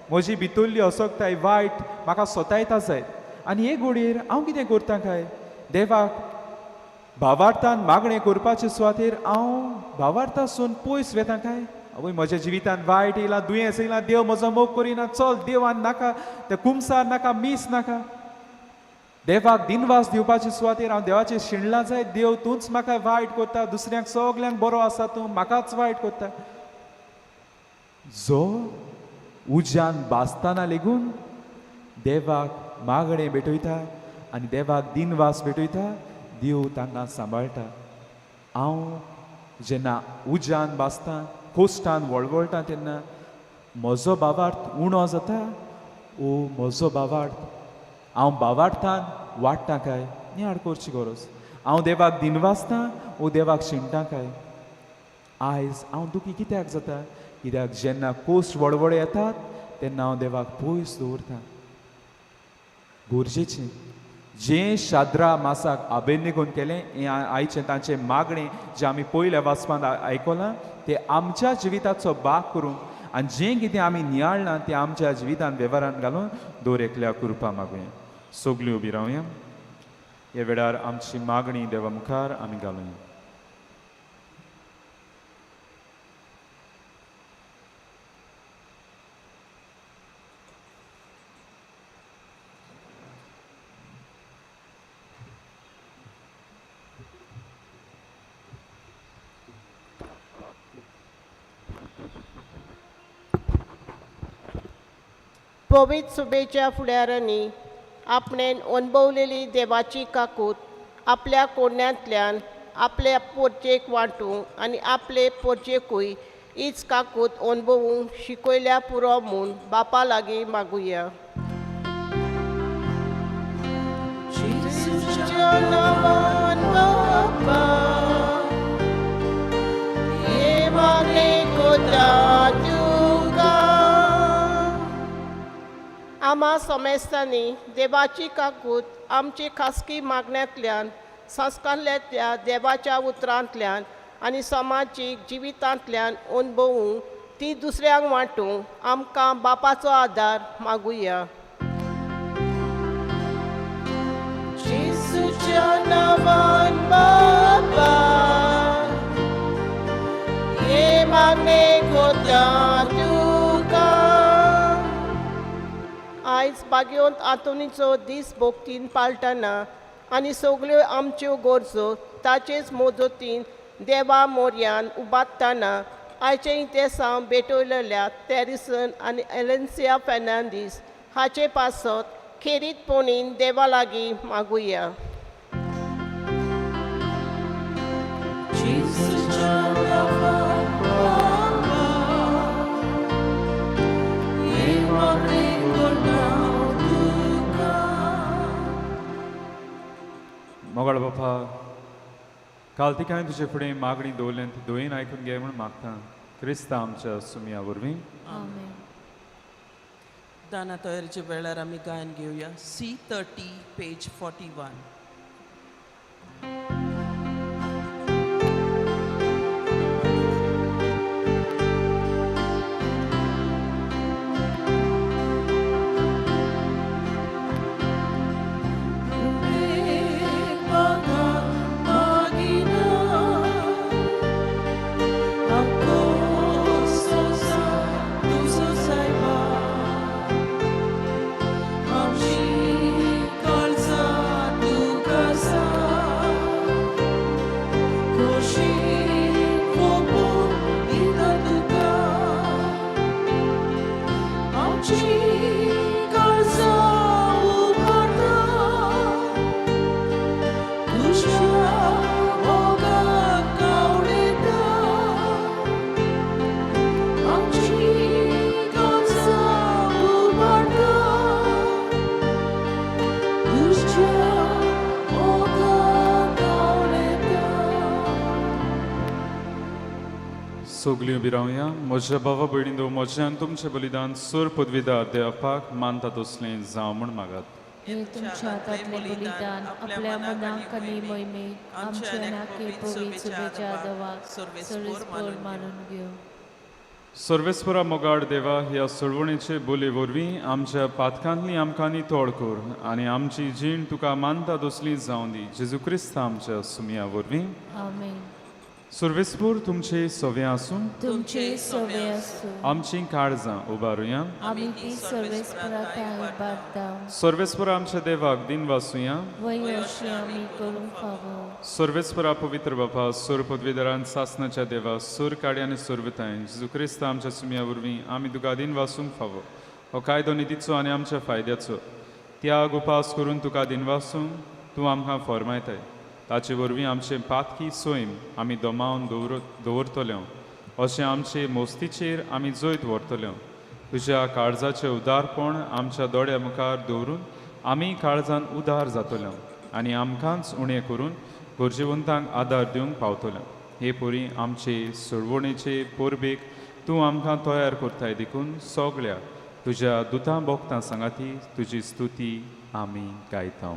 म्हजी भितरली असोकताय वायट म्हाका सोतायता जायत, आनी हे घोडयेर हांव कितें करता काय? देवाक भावार्थान मागणें करपाचे सुवातेर हांव भावार्थासून पयस वेता काय? आवय म्हज्या जिवितान वायट येयलां, दुयेंस येयलां, देव म्हजो मोग करिना, चल देवान नाका, ते कुमसार नाका, मीस नाका. देवाक दिनवास दिवपाचे सुवातेर हांव देवाचेर शिणलां जायत, देव तूंच म्हाका वायट करता, दुसऱ्यांक सगल्यांक बरो आसा, तूं म्हाकाच वायट करता. जो उज्यान भाजतना लेगून देवाक मागणें भेटयता आनी देवाक दिनवास भेटयता, देव तांकां सांबाळटा. हांव जेन्ना उज्यान भाजता, कोश्टान वळवळटा, तेन्ना म्हजो भावार्थ उणो जाता ओ म्हजो भावार्थ हांव भावार्थान वाडटा काय नियाळ करची गरज. हांव देवाक दिनवासता ओ देवाक शिणटा काय? आयज हांव दुखी कित्याक जाता? कित्याक जेन्ना कोश्ट वळवळ येतात तेन्ना हांव देवाक पयस दवरता. गरजेचें जें शाद्रा मासाक आबेनिगून केलें हें आयचें तांचें मागणें जें आमी पयल्या वाचपांत आयकलां तें आमच्या जिविताचो भाग करून आनी जें कितें आमी नियाळ्ळां तें आमच्या जिवितान वेव्हारान घालून दर एकल्या कृपा मागुया. सगळीं उबी रावया. ह्या वेळार आमची मागणी देवा मुखार आमी घालुया. पवित्र सुबेच्या फुडारांनी आपणें अणभवलेली देवाची काकूत आपल्या कोण्यांतल्यान आपल्या पोरचेक वांटूंक आनी आपले पोरचेकूय हीच काकूत अणभवूंक शिकयल्या पुरो म्हूण बापा लागीं मागुया. जेजूच्या नांवान बापा, हे मागणें कोता तुका. आमा समेस्तांनी देवाची काकूत आमची खासगी मागण्यांतल्यान, संस्कारांतल्या देवाच्या उतरांतल्यान आनी समाजीक जिवितांतल्यान अणभवूंक ती दुसऱ्यांक वांटूंक आमकां बापाचो आदार मागुया. जेजूच्या नांवान बापा, हे मागणें कोता तुका. आयज बागेवंत आंतोनीचो दीस भोगतीन पाळटना आनी सगल्यो आमच्यो गरजो ताचेच मजतीन देवा मोर्यान उबारतना आयचें इतिहासांव भेटयलेल्या टॅरिसन आनी एलेन्सिया फेर्नांडीस हाचे पासत खेरीतपणीन देवा लागीं मागुया. जेजूच्या नांवान बापा, हे मागणें कोता तुका. मोगाळ बापा, काल तिका हांवें तुजे फुडें मागणी दवरलें ती दोयेन आयकून घे म्हूण मागता, क्रिस्ता आमच्या सुमया वरवीं. आमेन. दाना तयारीच्या वेळार आमी गायन घेवया. C 30 page 41. सगळीं उबी रावया. म्हज्या भावा भयणींनो, म्हजें आनी तुमचें बलिदान सोर पदवीदार देवापाक मानता तसलें जावं म्हूण मागात. हे तुमच्या हातांतलें बलिदान आपल्या मनाक आनी मोहिमेक आमच्या नाके पवित्र सुबेच्या दवाक सर्वेस्पर मानून घेवं. सर्वेस्परा मोगाड देवा, ह्या सोडवणेचे बोले वरवीं आमच्या पातकांतली आमकां नितळ कर आनी आमची जीण तुका मानता तसली जावं दी, जेजू क्रिस्त आमच्या सुमया वरवीं. आमेन. सुर्वेसपूर तुमचे सवे आसूं. तुमचे सवे आसूं. आमचीं काळजां उबारुया. आमी ती सर्वेस्परा थंय उबारता. सर्वेस्पर आमच्या देवाक दिन वासुया. वय अशें आमी करूंक फावो. सर्वेस्परा पवित्र बापा, सुर पदवीधरान सासनाच्या देवा, सूर काडी आनी सुरविताय जेजू क्रिस्त आमच्या सुमया वरवीं आमी तुका दिन वासूंक फावो. हो कायदो नितीचो आनी आमच्या फायद्याचो त्याग उपास करून तुका दिन वासूंक तूं आमकां फॉर्मायताय. ताचे वरवीं आमचें पातकी सैम आमी दमावन दवरतले अशें आमचे मोस्तीचेर आमी जैत व्हरतले. तुज्या काळजाचें उदारपण आमच्या दोळ्या मुखार दवरून आमी काळजान उदार जातले आनी आमकांच उणें करून गरजेवंतांक आदार दिवंक पावतले. हे परी आमचे सोडवणेचे परबेक तूं आमकां तयार करताय देखून सगळ्या तुज्या दुतां भोगतां सांगाती तुजी स्तुती आमी गायता.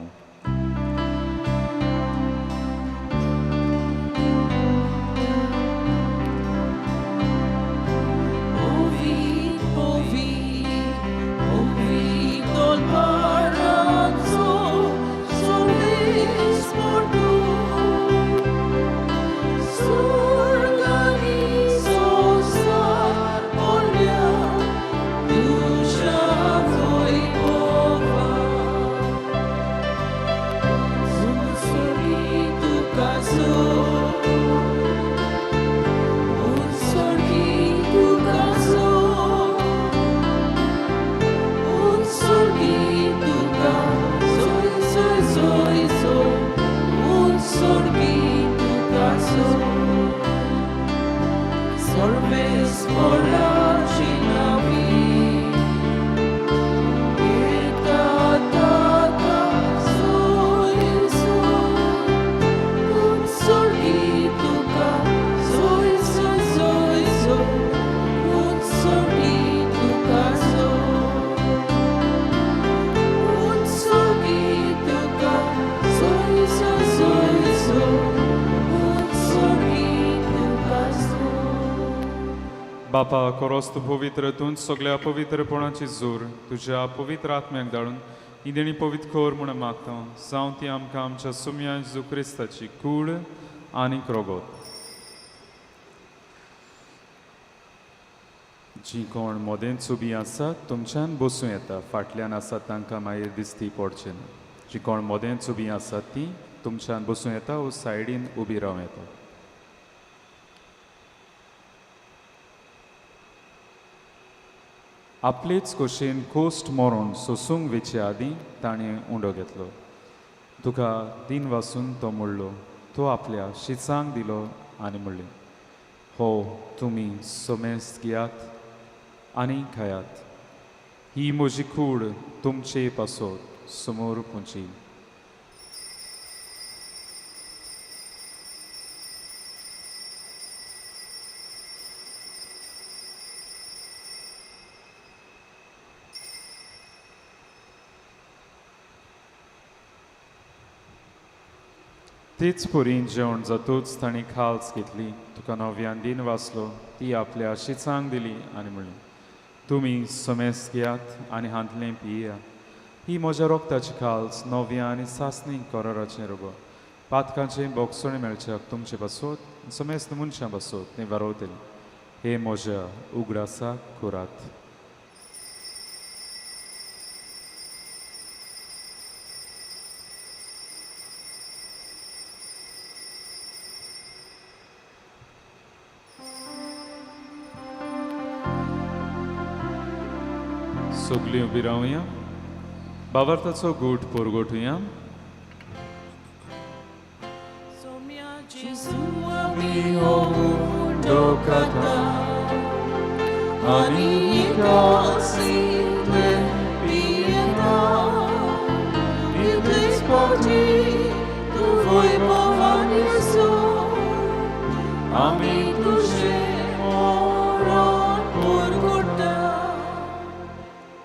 बापा कोरोस तूं पवित्र, तूं सगळ्या पवित्रपणाची जोर तुज्या पवित्र आत्म्याक धाडून ही देणी पवित्र कर म्हूण मागता. जावं ती आमकां आमच्या सुम्या जेजू क्रिस्ताची कूड आनी रोगोत. जी कोण मोदेंच उबी आसात तुमच्यान बसूं येता, फाटल्यान आसात तांकां मागीर दिसती पडचें ना. जी कोण मोदेंच उबी आसात ती तुमच्यान बसूं येता वो सायडीन उबी रावं येता. आपलेच कशेन कोस्ट मरोन सोसूंक वेचे आदीं ताणें उंडो घेतलो. तुका दिन वासून तो मोडलो, तो आपल्या शिसांक दिलो आनी म्हणलें, हो तुमी समेस्त घेयात आनी खायात, ही म्हजी कूड तुमचे पासत समोर पुंची. तेच परी जेवण जातूच ताणें खाल्स घेतली, तुका नव्यान दिन वाचलो, ती आपल्या शिचांक दिली आनी म्हणली, तुमी समेस्त घेयात आनी हांतलें पियात, ही म्हज्या रोगताची खाल्स नव्या आनी सासणी कराराचें रोगो, पातकांचें बोगसणें मेळच्याक तुमचे पासत समेस्त मनशां पासत तें वारवतलें. हे म्हज्या उगडासाक करात. सगळीं उबी रावया, बाबार्थाचो गूट पोरगोटुया.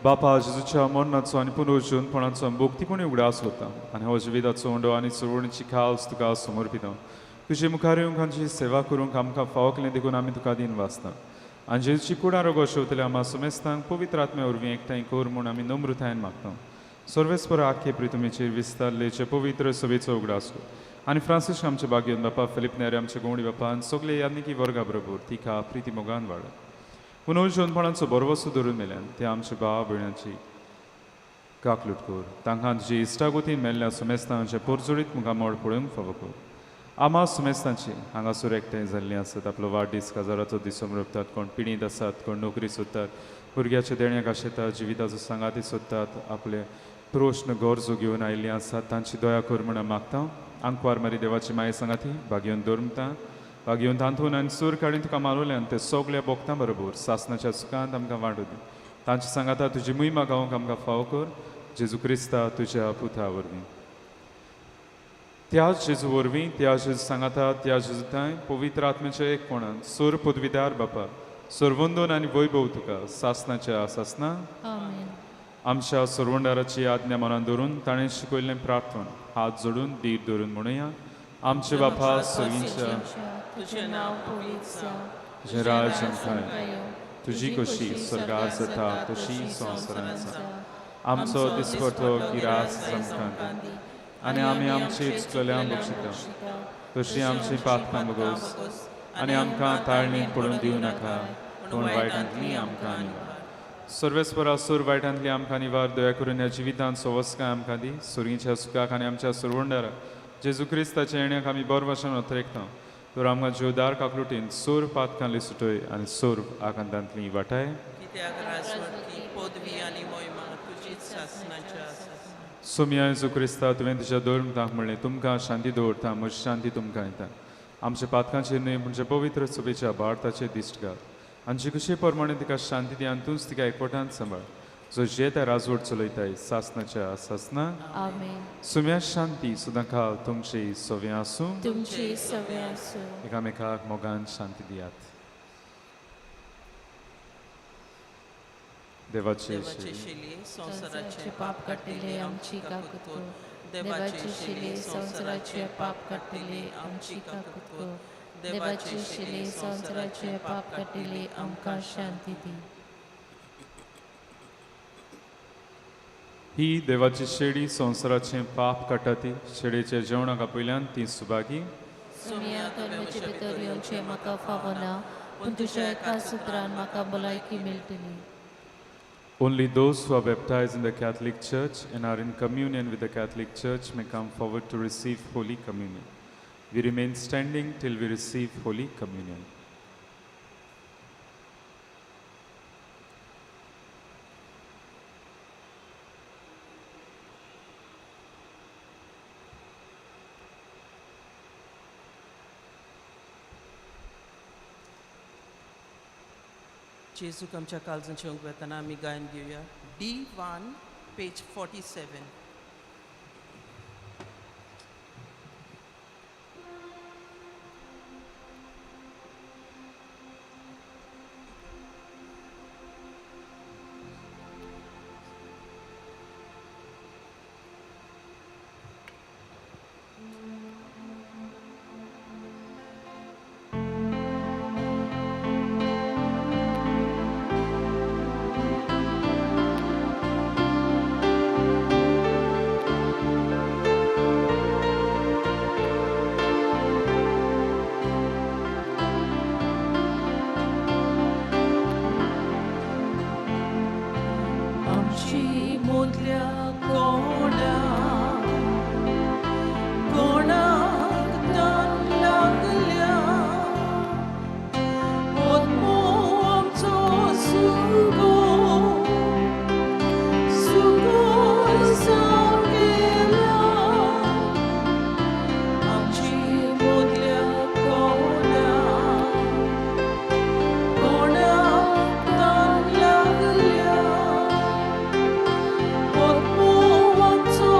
बापा जेजूच्या मरणाचो आनी पुनर्जीवनपणाचो भक्तीपणी उगडास होता आनी हो जिविताचो उंडो आनी चळवणीची खावस तुका समर्पिता. तुजे मुखार येवंक आमची सेवा करूंक आमकां फावो केलें देखून आमी तुका दिन वाचता. आनी जेजूची कुडां रोगो शेवतल्या आमा समेस्तांक पवित्र आत्म्या वरवीं एकठांय कर म्हूण आमी नम्रतायेन मागता. सर्वेस्पर आख्खे प्रितुमेचेर विस्तारलेचे पवित्र सभेचो उगडास कर. आनी फ्रांसिस्क आमचे बागेवन बापा, फिलीप नेरे आमचे गोवणी बापा आनी सगळे यादनिकी वर्गा बरोबर तिका प्रिती मोगान वाड. पुनव जेवणपणाचो बरवसो धरून मेल्यान ते आमचे भाव भयणाची काकलूट कर. तांकां तुजी इश्टागोतीन मेल्ल्या सुमेस्तांचे पोरजोडीत मुखामळ पळोवंक फावो कर. आमा सुमेस्तांची हांगासर एकठांय जाल्लीं आसत आपलो वाडदीस काजाराचो दीस समरपतात, कोण पिडींत आसात, कोण नोकरी सोदतात, भुरग्याच्या देण्याक आशेतात, जिविताचो सांगाती सोदतात, आपले प्रश्न गरजो घेवन आयिल्लीं आसात, तांची दया कर म्हण मागता. आंकवार मारी देवाची माये सांगाती भागयोवन दवरता, भागयोवन तांतून आनी सूर काडून तुका मारवल्यान ते सगल्या भोगतां बरोबर सासनाच्या सुखांत आमकां वांटू दी. तांची सांगाता तुजी मुयमा गावंक आमकां फावो कर, जेजू क्रिस्ता तुज्या पुता वरवीं. त्या जेजू वरवीं, त्या जेजू सांगाता, त्या जेजू थांय पवित्र आत्म्याच्या एक कोणान सूर पदवीदार बापा सर्वंदोन आनी वैभव तुका सासनाच्या सासना. आमेन. आमच्या सरवंडाराची आज्ञा मनान धरून ताणें शिकयल्लें प्रार्थन हात जोडून धीर धरून म्हणुया. आमचे बापा सर्वींच्या, तुझें नांव पवित्र जावं, तुजें राज्य आमकां येवं, तुजी खोशी स्वर्गार जाता तशी संवसारांत जावं. आमचो दिसपटो गिरास आमकां दी आनी आमी आमची चुकलेल्यांक बक्षिता तशी आमची पातकां बगोस आनी आमकां ताळणीक पडून दिवं नाका, पूण वायटांतली आमकां निवार. सर्वेस्परा सूर वायटांतली आमकां निवार. दया करून ह्या जिवितांत सवस्काय आमकां दी. सुर्गीच्या सुखाक आनी आमच्या सरवंडारा जेजू क्रिस्ताच्या येण्याक आमी बरो भाशेन अतरेकता. तर आमकां जीवदार काकलुटीन सूर पातकांली सुटय आनी सूर आकांतांतली वाटाय. कित्याक राजवटकी पदवी आनी मोहिमा तुजीच सासनाच्या आसा. सोमया जेजू क्रिस्ता, तुवें तुज्या धर्मतांक म्हणलें, तुमकां शांती दवरता, म्हजी शांती तुमकां येता. आमच्या पातकांचेर न्हय म्हणजे पवित्र सभेच्या भारताचेर दिश्ट घाल आनी जे कशे प्रमाणे तिका शांती दी आनी तूंच तिका एकवटान सांबाळ, जो जेता राजवट चलयताय सासनाच्या सासना. आमेन. सुम्या शांती सुद्दां काल तुमची सव्या आसूं. तुमची सव्या आसूं. एकामेकाक मोगान शांती दियात. देवाचे देवाचे शिली संवसाराचे पाप काडटले आमची काकूत कर. देवाची शिली संवसाराचे पाप काडटले आमची काकूत कर. देवाची शिली संवसाराचे पाप काडटले आमकां शांती दी. ही देवाची शेडी संवसाराचें पाप काडटा ती शेडीच्या जेवणाक आपयल्यान ती सुभागी. सुमिया धर्माचे भितर येवचें म्हाका फावना, पूण तुज्या एका सुत्रान म्हाका भलायकी मेळटली. Only those who are baptized in the Catholic Church and are in communion with the Catholic Church may come forward to receive Holy Communion. We remain standing till we receive Holy Communion. जेजूक आमच्या काळजांत येवंक वेतना आमी गायन घेवया. D1 page 47. आमची मोदल्या कोणा कोणाक तान लागल्या, आत्मो आमचो सुगो सुगो सामकेला. आमची मोदल्या कोणा कोणाक तान लागल्या, आत्मो आमचो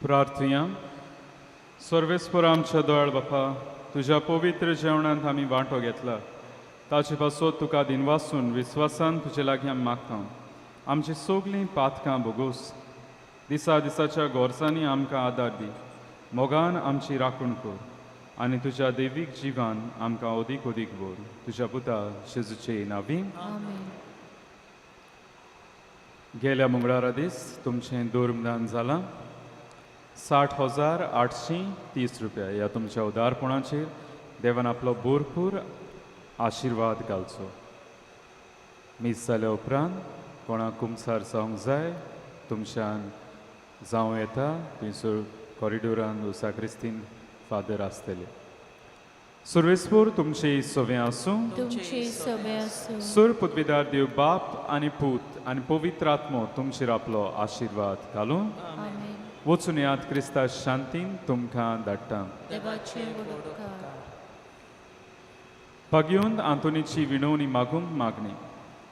प्रार्थुया. सर्वेस्पर आमच्या दोळ बापा, तुज्या पवित्र जेवणांत आमी वांटो घेतला ताचे पासत तुका दिनवासून विस्वासान तुजे लागीं आमी मागता. आमची सगळीं पातकां भोगोस, दिसा दिसाच्या गरजांनी आमकां आदार दी, मोगान आमची राखण कर आनी तुज्या देवीक जिवान आमकां अदीक अदीक भर. तुज्या पुता जेजूचे नांवी. गेल्या मंगळारा दीस तुमचें धर्मदान जालां 60,830 रुपया. ह्या तुमच्या उदारपणाचेर देवान आपलो भरपूर आशिर्वाद घालचो. मीस जाल्या उपरांत कोणाक कुमसार जावंक जाय तुमच्यान जावं येता, थंयसर कॉरिडोरान साक्रिस्तीन फादर आसतले. सुर्वेस्पूर तुमचे सवे आसूं. तुमचे सवे आसूं. सुर पुदविदार देव बाप आनी पूत आनी पवित्र आत्मो तुमचेर आपलो आशिर्वाद घालूं. आमेन. वचून याद क्रिस्ता शांतीन तुमकां धाडटा. देवाचे व्हड उपकार. भाग्योंत आंतोनीची विणवणी मागूंक मागणी.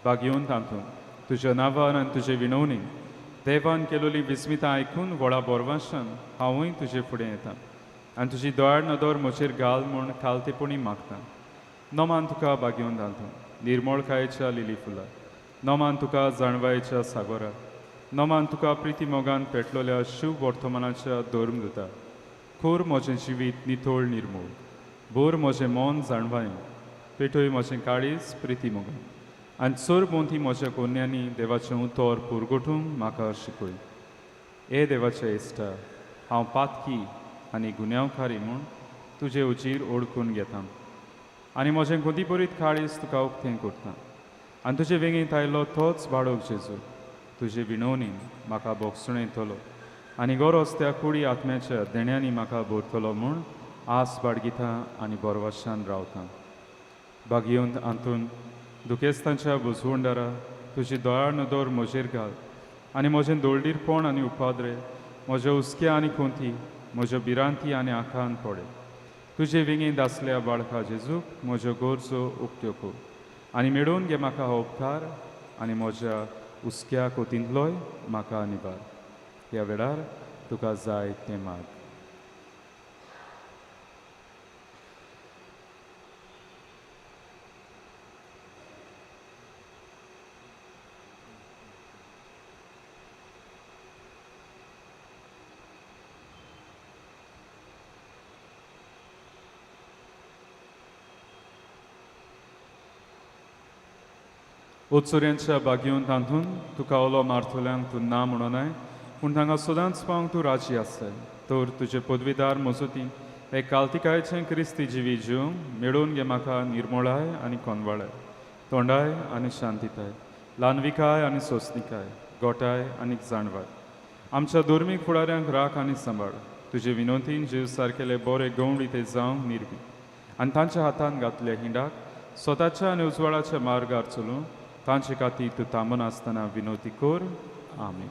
भाग्योंत आंतोन, तुज्या नांवान आनी तुजे विणवणी देवान केलोली विस्मितां आयकून व्हडा बोरवाशान हांवूय तुजे फुडें येता आनी तुजी दोळ्यार नदर म्हजेर घाल म्हूण खालतेपणी मागता. नमान तुका भाग्योंत आंतोन, निर्मळकायेच्या लिली फुलां, नमान तुका जाणवायेच्या सागोरा, नमान तुका प्रिती मोगान पेटलोल्या शिव वर्तमानाच्या धर्मदुता. खोर म्हजें जिवीत नितळ निर्मूळ, बोर म्हजें मन जाणवायेन, पेटय म्हजें काळीज प्रिती मोगान आनी चर भोंवती म्हज्या कोन्यांनी देवाचें उतर पुरगोटूंक म्हाका शिकय. हे देवाच्या इश्टा, हांव पातकी आनी गुन्यांवकारी म्हूण तुजे उजीर ओळखून घेता आनी म्हजें गोदीबरीत काळीज तुका उक्तें करता आनी तुजे वेंगेंत आयलो तोच बाळक जेजू तुजे विणवणीन म्हाका बोगसुणें येतलो आनी गरज त्या कुडी आत्म्याच्या देण्यांनी म्हाका भरतलो म्हूण आस बाळगिता आनी बोरवाशान रावता. भागयेवन आंतून दुखेस्तांच्या बुजवंडारा तुजी दोळ्यार नदर म्हजेर घाल आनी म्हजें दोळडीरपण आनी उपाद्रे, म्हज्या हुस्क्या आनी कोंती, म्हज्यो भिरांती आनी आखान पडे. तुजे वेंगेंत आसल्या बाळका जेजूक म्हज्यो गरजो उक्त्यो कर आनी मेळोवन घे म्हाका हो उपकार आनी म्हज्या हुस्क्या कोतींतलोय म्हाका निवार. ह्या वेळार तुका जाय तें माग. उत्सुऱ्यांच्या बागेवन तांतून तुका ओलो मारतल्यांक तूं ना म्हणोनाय, पूण तांकां सदांच पावंक तूं राजी आसताय. तर तुजे पदवीदार मजोती हे कालतिकायेचें क्रिस्ती जिवी जीव मेळोवन घे म्हाका निर्मोळाय आनी कोनवाळाय, तोंडाय आनी शांतिताय, ल्हानविकाय आनी सोंसणिकाय, गोठाय आनी जाणवाय. आमच्या धर्मीक फुडाऱ्यांक राख आनी सांबाळ. तुजे विनोतीन जीव सारकेले बरे गवळी ते जावंक निर्मी आनी तांच्या हातान घातल्या हिंडाक स्वताच्या आनी उजवाडाच्या मार्गार चलूं तांचे खातीर तूं थांबनासतना विनोती कर. आमेन.